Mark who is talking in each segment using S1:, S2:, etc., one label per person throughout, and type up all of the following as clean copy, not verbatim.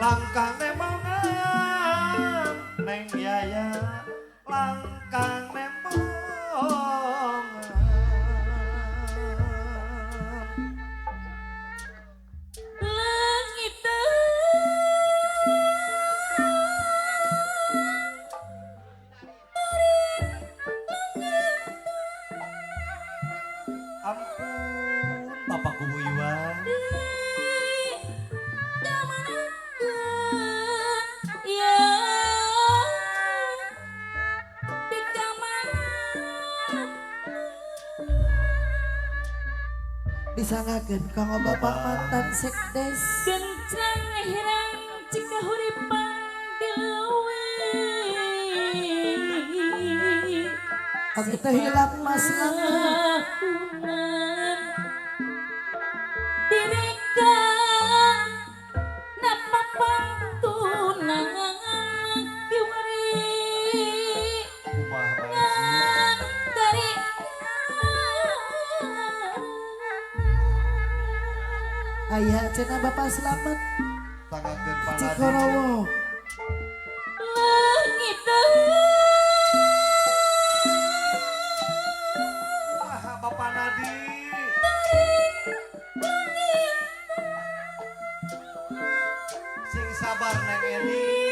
S1: Langkah nemongan Neng Yaya langkah nemongan. Ampun Bapak Kubu Iwan.
S2: Disangakeun kanggo Bapak mantan Sekdes.
S3: Gencang hirang cikahuripan dileuwi.
S2: Oke teh hilap Mas Slamet.
S3: Direka napapantunangan kiwari.
S1: Kumaha Pak
S3: Dari
S2: Aya cenah Bapak Slamet
S1: Sangakeun Pak Nadi.
S2: Cikorowo.
S3: Langit
S1: Kumaha Bapak Nadi. Sing sabar Neng Eni.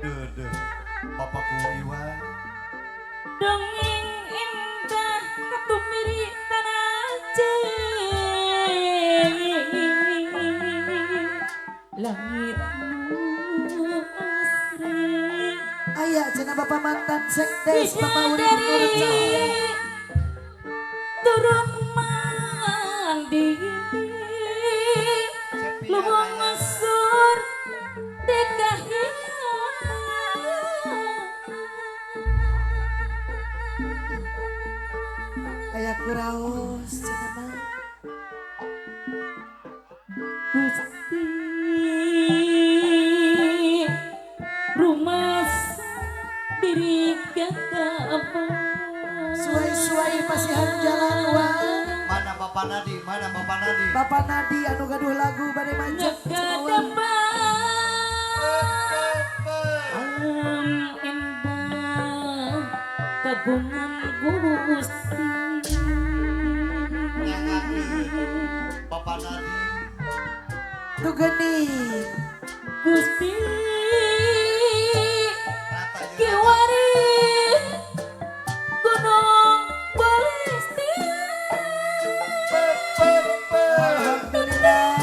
S1: Duh duh Bapak Kubu Iwan.
S3: Dongeng indah ketumiri tanah langit asri.
S2: Aya cenah Bapak mantan Sekdes Bapak Urip Nur Cahya.
S3: Turun mandi lubang masur dekahian.
S2: Aya kuraos cenah mah.
S3: Gusti rumah diri kakak.
S2: Suai-suai pasihan jalan wan.
S1: Mana Bapak Nadi, mana Bapak Nadi.
S2: Bapak Nadi anu gaduh lagu bade macet cenah wan.
S3: Alam indah kagungan Gusti.
S1: Bapak Nadi.
S2: Tuh geuning.
S3: Gusti kiwari gunung Balisti.
S2: Alhamdulillah.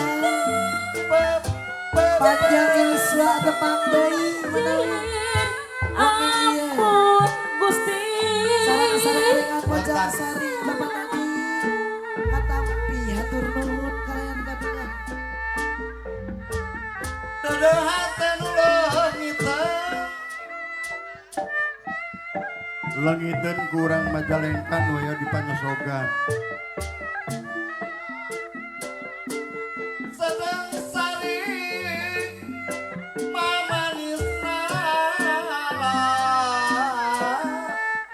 S2: Panjang yuswa tepang deui menawi.
S3: Ampun Gusti.
S2: Sareng-sareng dengan Mojang Sari Bapak Nadi. Katampi hatur nuhun kalayan kabingan.
S1: Deudeuh hate nu leungiteun.
S4: Leungiteun kurang majalengkan waya dipanyosogan.
S1: Sedeng sari mamanisna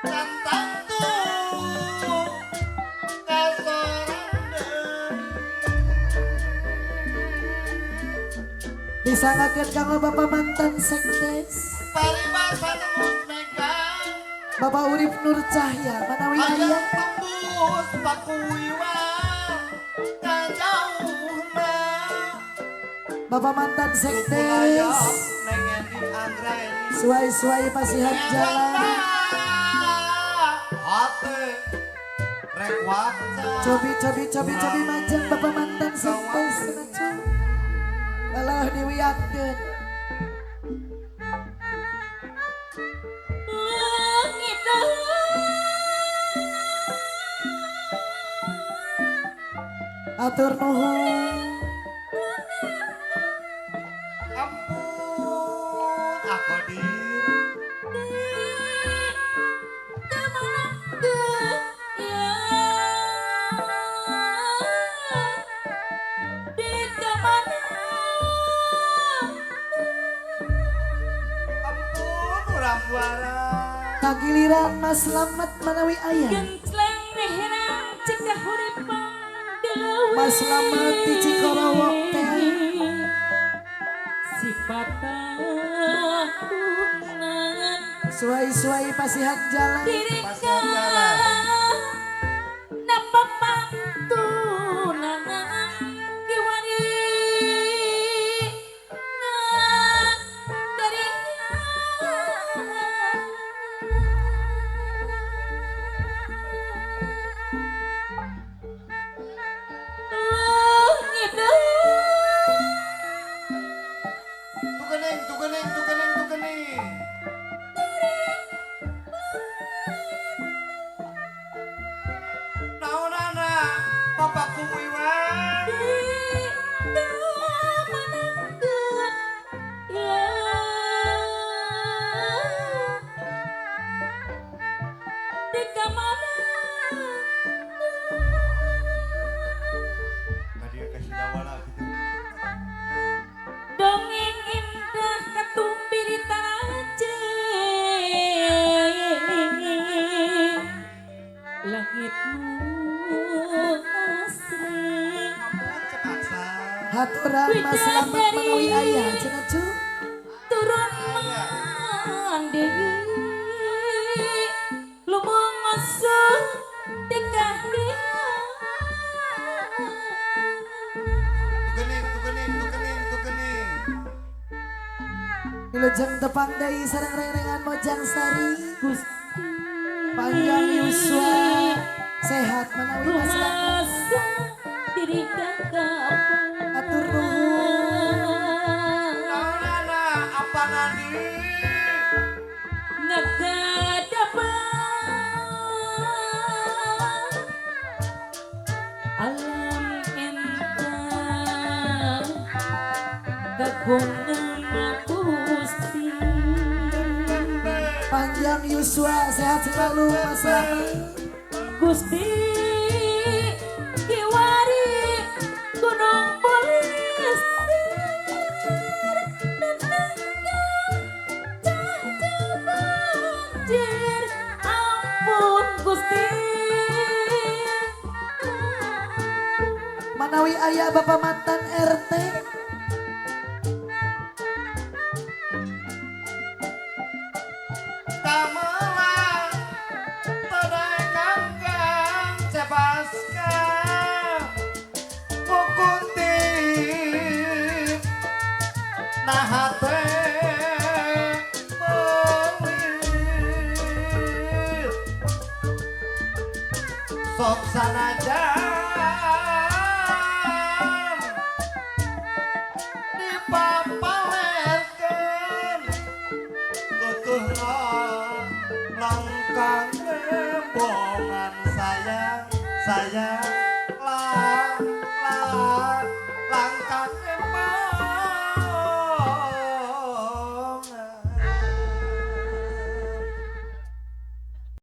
S1: cantang tuh kasorang deui.
S2: Disangakeun kanggo Bapak mantan Sekdes
S1: Paribasan mus megang
S2: Bapak Urip Nur Cahya manawi aya.
S1: Hayang tembus pakuwiwan kajauhna.
S2: Bapak mantan Sekdes.
S1: Neng Eni Anggraeni.
S2: Suai-suai pasihan jalan.
S1: Hate rek waca.
S2: Cobi cobi cobi cobi majeng Bapak mantan Sekdes cenah. Alah diwiatkeun. Atur nuhun.
S1: Ampun akodir.
S2: Kagiliran Mas Slamet manawi aya.
S3: Gentleng neherang cikahuripan dileuwi.
S2: Mas Slamet di Cikorowok teh.
S3: Sifat tahunan.
S2: Suai-suai pasihan jalan.
S3: Pasihan jalan. Napa pantunan kiwari.
S1: Tukening. Naonana papaku wiwan. Tadi kasih dawala gitu.
S3: Dongeng indah ketumbiri taraje. Langit asri.
S2: Haturan Mas Slamet manawi aya cenah cu.
S3: Turun mandi. Lumung asuh dikahdian.
S1: Tukening.
S2: Wilujeng tepang deui sareng reng-rengan Mojang Sari.
S3: Gusti
S2: Panjang yuswa sehat manawi Mas Slamet.
S3: Rumasa diri kakak.
S2: Atur nuhun.
S1: Naonana apa nani?
S3: Ngagadapan alam entah kagungan Gusti.
S2: Panjang yuswa sehat selalu Mas Slamet.
S3: Gusti kiwari gunung polis banjir ampun Gusti.
S2: Manawi aya bapak mantan RT.
S1: Tamelang tadai kangkang cepaska mukunti nahate melit sok sanajan dipapalerkeun kutuhna langkang lembongan sayang sayang.